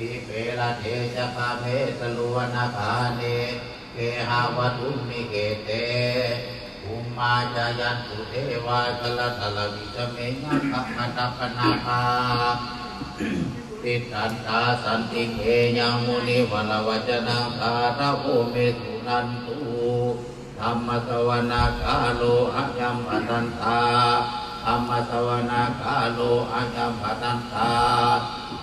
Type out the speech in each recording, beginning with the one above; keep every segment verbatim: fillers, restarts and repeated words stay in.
Dīpe raṭṭhe ca gāme taruvanagahane gehavatthumhi khette, bhummā cāyantu devā jalathalavisame yakkhagandhabbanāgā, tiṭṭhantā santike yaṃ munivaravacanaṃ sādhavo me suṇantu. Dhammassavanakālo ayam bhadantā. Dhammassavanakālo ayam bhadantā.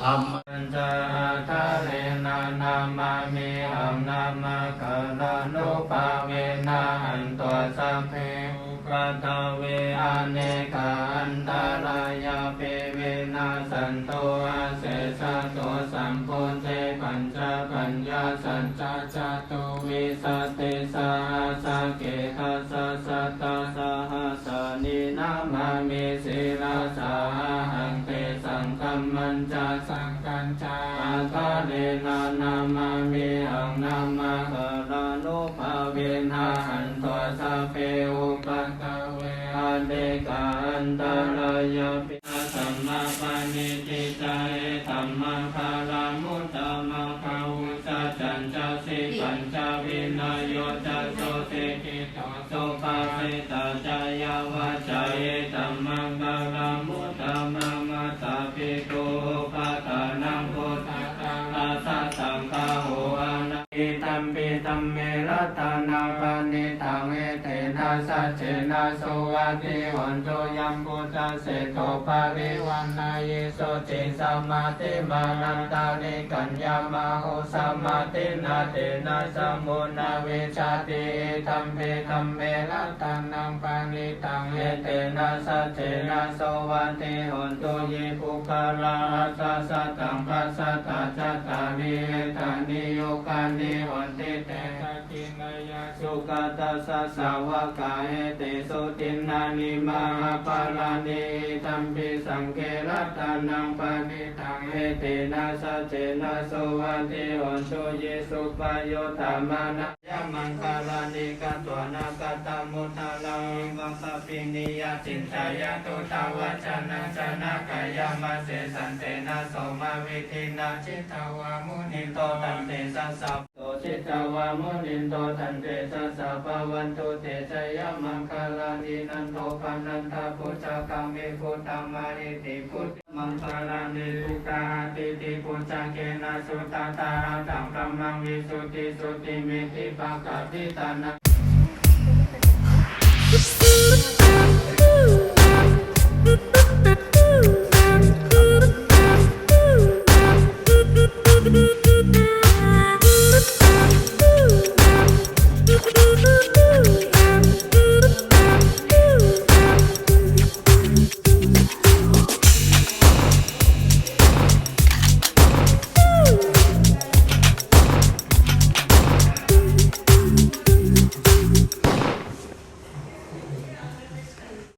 Dhamma Pañcaādhārena namāmihaṃ, namakārānubhāvena hantvā sabbe upaddave. Anekā antarāyāpi vinassantu asesato. Sambuddhe pañcapaññāsañca catuvīsatisahassake dasasatasahassāni namāmi sirasā ahaṃ. Tesaṃ dhammañca saṅghañca ādhārena namāmihaṃ, namakārānubhāvena hantvā sabbe upaddave. Anekā antarāyāpi, sammāpaṇidhi ca etammaṅgalamuttamaṃ. Bāhusaccañca sippañca vinayo ca susikkhito, subhāsitā ca yā vācā etammaṅgalamuttamaṃ. Mātāpituupaṭṭhānaṃ puttadārassa saṅgaho anā idampi dhamme ratanaṃ paṇītaṃ, etena saccena suvatthi hotu. Yam buddhaseṭṭho parivaṇṇayī suciṃ, samādhimānantarikaññamāhu, samādhinā tena samo na vijjati. Idampi dhamme ratanaṃ paṇītaṃ, etena saccena suvatthi hotu. Ye puggalā aṭṭha sataṃ pasatthā, cattāri etāni yugāni honti, te dakkhiṇeyyā sugatassa sāvakā, etesu dinnāni mahapphalāni. Idampi saṅghe ratanaṃ paṇītaṃ, etena saccena suvatthi hotu. Ye suppayuttā mānasā maṅgalāni katvāna, kaṭṭhamudaraṃ iva gabbhinīyā, ciñcāya duṭṭhavacanaṃ janakāyamajjhe, santena somavidhinā jitavā munindo, tantejasā, jitavā munindo, tantejasā bhavatu te jayamaṅgalāni. Nandopanandabhujagaṃ vibudhaṃ mahiddhiṃ, puttamaṅgalāni. Duggāhadiṭṭhibhujagena sudaṭṭhahatthaṃ, brahmaṃ visuddhijutimiddhibakābhidhānaṃ